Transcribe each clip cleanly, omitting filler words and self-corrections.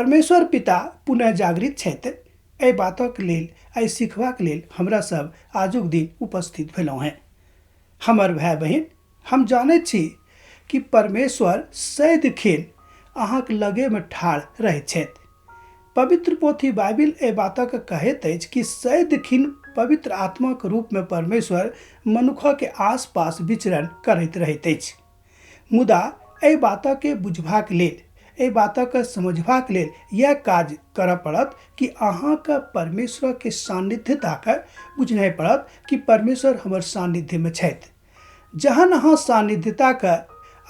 परमेश्वर पिता पुनः जागृत छथि। एहि बातक लेल, एहि सिखबाक लेल हमरा सब आजुक दिन उपस्थित भेलहुँ हेँ। हमर भाय बहिन, हम जानैत छी कि परमेश्वर सदिखन अहाँक लगेमे ठाढ़ रहैत छथि। पवित्र पोथी बाइबिल एहि बातक कहैत अछि कि सदिखन पवित्र आत्माक रूपमे परमेश्वर मनुखके आसपास विचरण करैत रहैत अछि। मुदा एहि बातके बुझबाक लेल, एहि बातके समझबाक लेल इएह काज करऽ पड़त कि अहाँके परमेश्वरके सान्निध्यताके बुझनाइ पड़त कि परमेश्वर हमर सान्निध्यमे छथि। जहन अहाँ सान्निध्यताके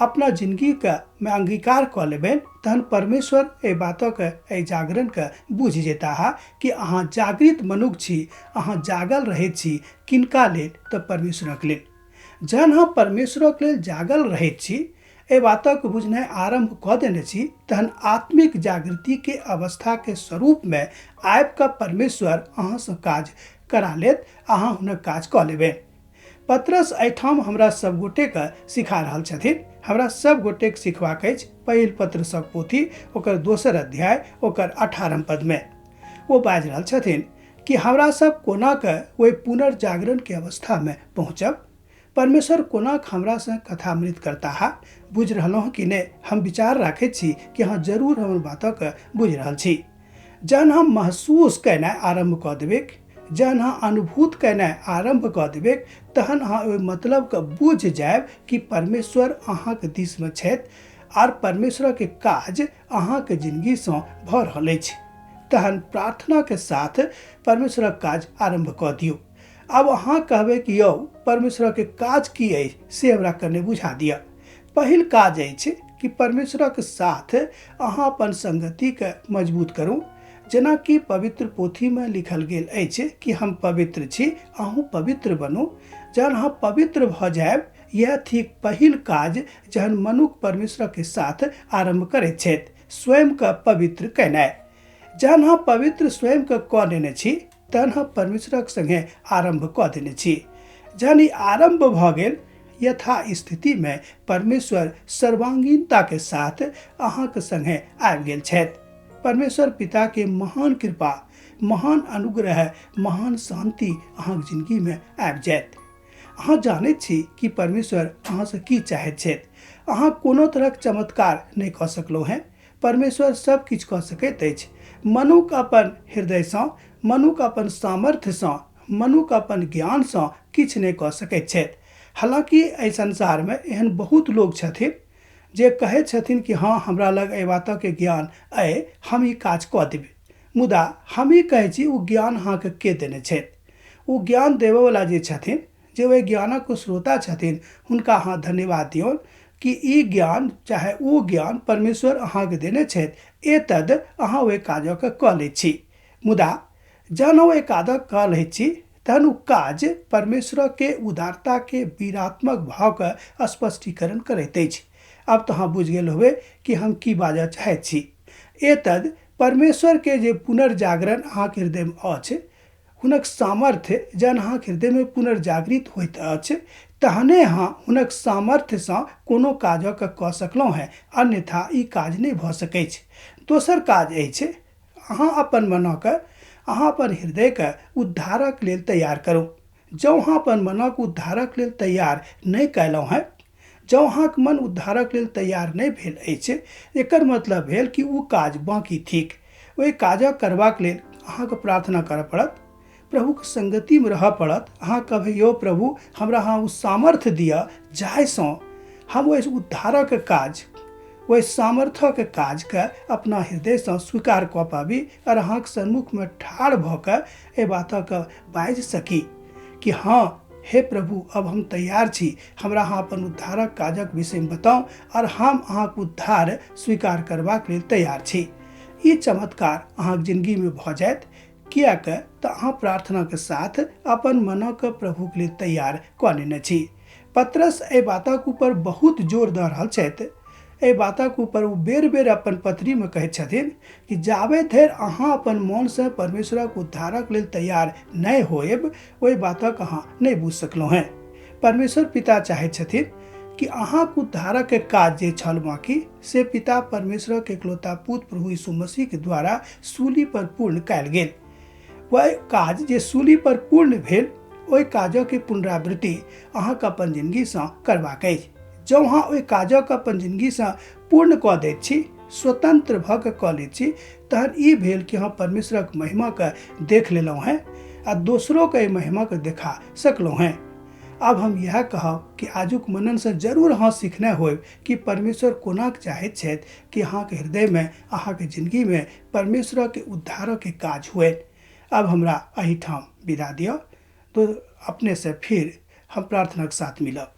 अपना जिनगीके मे अंगीकार कऽ लेबनि तहन परमेश्वर एहि बातके, एहि जागरणके बुझि जेताह कि अहाँ जागृत मनुख छी, अहाँ जागल रहैत छी। किनका लेल? तऽ परमेश्वरक लेल। जहन अहाँ परमेश्वरक लेल जागल रहैत छी, एहि बातक बुझनाइ आरम्भ कऽ देने छी, तहन आत्मिक जागृतिके अवस्थाके स्वरूपमे आबि कऽ परमेश्वर अहाँसँ काज करा लेत, अहाँ हुनक काज कऽ लेबनि। पतरस एहिठाम हमरा सब गोटेके सिखा रहल छथिन। हमरा सब गोटेके सिखबाक अछि पहिल पत्रसक पोथी ओकर दोसर अध्याय ओकर 18 पदमे ओ बाजि रहल छथिन कि हमरा सब कोना के ओहि पुनर्जागरण के अवस्था में पहुँचब, परमेश्वर कोना हमरा से कथामृत करताह। बुझि रहलहुँ कि नहि? हम विचार राखैत छी कि अहाँ जरूर हमर बातक बुझि रहल छी। जहन हम महसूस केनाइ आरम्भ कऽ देबै, जहन अहाँ अनुभूत केनाइ आरम्भ कऽ देबै, तहन अहाँ ओहि मतलबके बुझि जायब कि परमेश्वर अहाँके दिसमे छथि आर परमेश्वरके काज अहाँके जिनगीसँ भऽ रहल अछि। तहन प्रार्थनाके साथ परमेश्वरक काज आरम्भ कऽ दियौ। आब अहाँ कहबै कि यौ परमेश्वरके काज की अछि से हमरा कने बुझा दिअ। पहिल काज अछि कि परमेश्वरक साथ अहाँ अपन संगतिके मजबूत करू। जेनाकि पवित्र पोथीमे लिखल गेल अछि कि हम पवित्र छी, अहूँ पवित्र बनू। जहन अहाँ पवित्र भऽ जायब, यह थिक पहिल काज जहन मनुख परमेश्वरके साथ आरम्भ करैत छथि, स्वयंके पवित्र केनाइ। जहन अहाँ पवित्र स्वयंके कऽ लेने छी, तहन हम परमेश्वरक संगे आरम्भ कऽ देने छी। जहन ई आरम्भ भऽ गेल, यथा स्थितिमे परमेश्वर सर्वांगीणताके साथ अहाँके संगे आबि गेल छथि। परमेश्वर पिताके महान कृपा, महान अनुग्रह, महान शान्ति अहाँके जिनगीमे आबि जायत। अहाँ जानैत छी कि परमेश्वर अहाँसँ की चाहैत छथि। अहाँ कोनो तरहक चमत्कार नहि कऽ सकलहुँ हेँ। परमेश्वर सब किछु कऽ सकैत अछि। मनुख अपन हृदयसँ, मनुख अपन सामर्थ्यसँ, मनुख अपन ज्ञानसँ किछु नहि कऽ सकैत छथि। हालाँकि एहि संसारमे एहन बहुत लोग छथिन जे कहैत छथिन कि हँ, हमरा लग एहि बातके ज्ञान अइ, हम ई काज कऽ देबै। मुदा हम ई कहै छी, ओ ज्ञान अहाँके के देने छथि? ओ ज्ञान देबयवला जे छथिन, जे ओहि ज्ञानक श्रोता छथिन, हुनका अहाँ धन्यवाद दियौन कि ई ज्ञान चाहे ओ ज्ञान परमेश्वर अहाँके देने छथि, एतद अहाँ ओहि काजके कऽ लै छी। मुदा जहन ओहि काजक कऽ लै छी, तहन ओ काज परमेश्वरके उदारताके वीरात्मक भावके स्पष्टीकरण करैत अछि। आब तऽ अहाँ बुझि गेल होबै कि हम की बाजऽ चाहैत छी। एतद परमेश्वरके जे पुनर्जागरण अहाँके हृदयमे अछि, हुनक सामर्थ्य जहन अहाँके हृदयमे पुनर्जागृत होइत अछि, तहने अहाँ हुनक सामर्थ्यसँ कोनो काजक कऽ सकलहुँ हेँ, अन्यथा ई काज नहि भऽ सकैछ। दोसर काज अछि, अहाँ अपन मनक, अहाँ अपन हृदयके उद्धारक लेल तैयार करू। जँ अहाँ अपन मनक उद्धारक लेल तैयार नहि कयलहुँ हेँ, जँ अहाँके मन उद्धारक लेल तैयार नहि भेल अछि, एकर मतलब भेल कि ओ काज बाँकी थिक। ओहि काजक करबाक लेल अहाँके प्रार्थना करऽ पड़त, प्रभुके संगतिमे रहऽ पड़त। अहाँ कहबै, यौ प्रभु, हमरा अहाँ ओ सामर्थ्य दिअ जाहिसँ हम ओहि उद्धारक काज, ओहि सामर्थ्यक काजके अपना हृदयसँ स्वीकार कऽ पाबी आओर अहाँके सम्मुखमे ठाढ़ भऽ कऽ एहि बातक बाजि सकी कि हँ हे प्रभु, अब हम तैयार छी, हमरा अहाँ अपन उद्धारक काजक विषयमे बताउ आओर हम अहाँके उद्धार स्वीकार करबाक लेल तैयार छी। ई चमत्कार अहाँके जिनगीमे भऽ जायत, किएक तऽ अहाँ प्रार्थनाके साथ अपन मनक प्रभुके लेल तैयार कऽ लेने छी। पतरस एहि बातक ऊपर बहुत जोर दऽ रहल छथि। एहि बातक ऊपर ओ बेर बेर अपन पत्रीमे कहैत छथिन कि जाबे धरि अहाँ अपन मोनसँ परमेश्वरक उद्धारक लेल तैयार नहि होएब, ओहि बातक अहाँ नहि बुझि सकलहुँ हेँ। परमेश्वर पिता चाहैत छथिन कि अहाँके उद्धारक काज जे छल बाँकी से पिता परमेश्वरक एकलौता पुत्र प्रभु यीशु मसीहके द्वारा सूली पर पूर्ण कयल गेल। वएह काज जे सूली पर पूर्ण भेल ओहि काजके पुनरावृत्ति अहाँके अपन जिनगीसँ करबाक अछि। जँ अहाँ ओहि काजके अपन जिनगीसँ पूर्ण कऽ दैत छी, स्वतंत्र भऽ कऽ कऽ लैत छी, तहन ई भेल कि अहाँ परमेश्वरक महिमाके देख लेलहुँ हेँ आ दोसरोके एहि महिमाके देखा सकलहुँ हेँ। आब हम इएह कहब कि आजुक मननसँ जरूर अहाँ सीखने होयब कि परमेश्वर कोनाक चाहैत छथि कि अहाँके हृदयमे, अहाँके जिनगीमे परमेश्वरके उद्धारके काज हुए। आब हमरा एहिठाम विदा दिअ, तो अपनेसँ फिर हम प्रार्थनाके साथ मिलब।